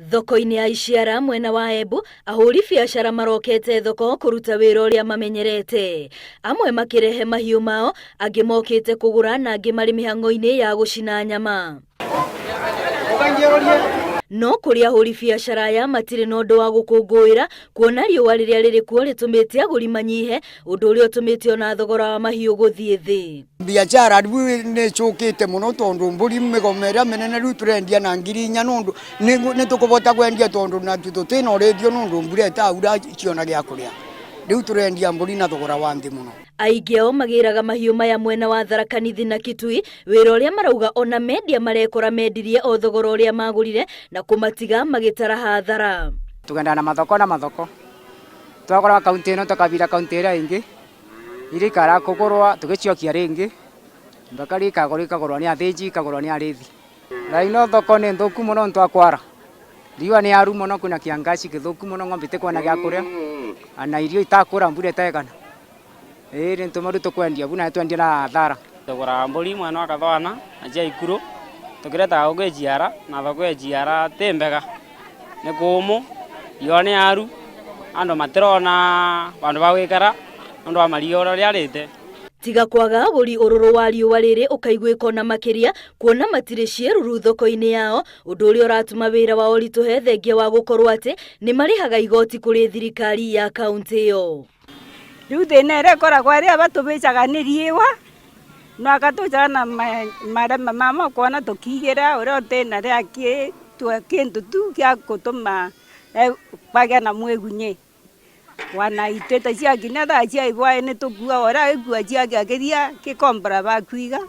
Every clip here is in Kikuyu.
Thoko-inĩ ya Iciara mwena wa Embu, ahũri biacara marokete thoko kũruta wĩra ũrĩa mamenyerete. Amwe makĩrehe mahiũ mao, angĩ mokĩte kũgũra na angĩ marĩ mĩhang'o-inĩ ya gũcina nyama. No kũrĩ ahũri biacara aya matirĩ na ũndũ wa gũkũngũĩra kuona riũa rĩrĩa rĩrĩ kuo rĩtũmĩte agũri manyihe, ũndũ ũrĩa ũtũmĩte ona thogora wa mahiũ gũthiĩ thĩ. Biacara rĩu nĩ ĩcũkĩte mũno tondũ mbũri mĩgoma ĩrĩa mĩnene rĩu tũrendia na 4000 nũndũ nĩ tũkũbota kwendia tondũ na tũtĩna ũrĩithio nũndũ mbura ĩtaura ciona gĩa kũrĩa. Rĩu tũrendia mbũri na thogora wa nthĩ mũno. Aingĩ ao magĩraga mahiũ maya mwena wa Tharaka Nithi na Kitui, wĩra ũrĩa marauga ona mendia marekora mendirie o thogora ũrĩa magũrire na kũmatiga magĩtara hathara. Tugendaga na mathoko na mathoko, twagũra kaunti ĩno tũkabira kaunti ĩrĩa ĩngĩ, iria ikara kũgũrwa tũgĩciokia rĩngĩ, mpaka rikagũrwa ikagũrwa nĩ athĩnji ikagũrwa nĩ arĩthi. Thaa ino thoko nĩ nthũku mũno nĩ twakwara, riũa nĩ aru mũno kwĩna kiangaci gĩthũku mũno ng'ombe itikuona gĩa kũrĩa, ona irio itakũra mbura ĩtaigana. Ĩĩ nĩ tũma rĩu tũkwendia buna twendia na hathara. Tũgũraga mbũri mwena wa Kathwana na cia Ikuru tũkĩretaga gũkũ Echiara na thoko ya Echiara ti mbega nĩ kũũmũ riũa nĩ aru andũ matirona vandũ va gũikara nĩ ũndũ wa mariũa ũrĩa rĩarĩte. Tiga kwaga agũri ũrũrũ wa riũa rĩrĩ ũkaiguĩka ona makĩria kuona matirĩ ciĩruru thoko-inĩ yao, ũndũ ũrĩa ũratũma wĩra wao ũritũhe thengia wa gũkorwo atĩ nĩ marĩhaga igoti kũrĩ thirikari ya kauntĩ ĩyo. Rĩu thĩna ĩrĩa ĩkoragwo arĩa batũbĩcaga nĩ riũa no agatũcaga na marema mama ũkona tũkigĩra ũrĩa ũtĩna rĩa kĩndũ tu gĩa gũtũma bagĩa na mwĩgunyĩ. Wana itĩ ta cia nginya thaa cia ibwaĩ nĩ tũkuaga ũrĩa agĩkua ciake akĩthiĩ gĩkombora bakuiga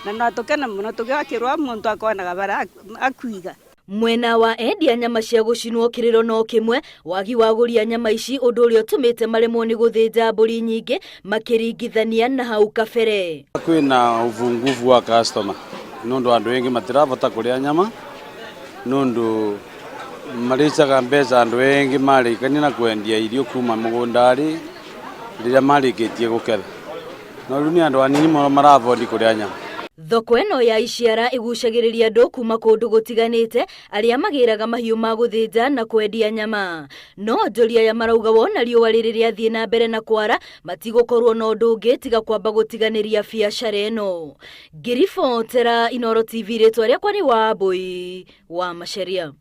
na no tũkene mũno tũgĩakĩrwo mũndũ akonaga bara akuiga. Mwena wa endia nyama cia gũcinwo kĩrĩro no kĩmwe, wagi wa agũri a nyama ici ũndũ ũrĩa ũtũmĩte maremwo nĩ gũthĩnja mbũri nyingĩ makĩringithania na hau kabere. Kwĩna ũpungufu wa customer nũndũ andũ aingĩ matirabota kũrĩa nyama nũndũ marĩcaga mbeca andũ aingĩ marĩkania na kwendia irio kuma mũgũnda-rĩ rĩrĩa marĩkĩtie gũketha no rĩu nĩ andũ anini mũno marabodi kũrĩa nyama. Thoko ĩno ya Iciara ĩgucagĩrĩria andũ kuma kũndũ gũtiganĩte arĩa magĩraga mahiũ ma gũthĩnja na kwendia nyama. No onjoria aya marauga wona riũa rĩrĩ rĩathiĩ na mbere na kwara matigũkorwo na ũndũ ũngĩ tiga kwamba gũtiganĩria biacara ĩno. Ngĩribotera Inooro TV rĩtwa rĩakwa nĩ Wambui wa Macharia.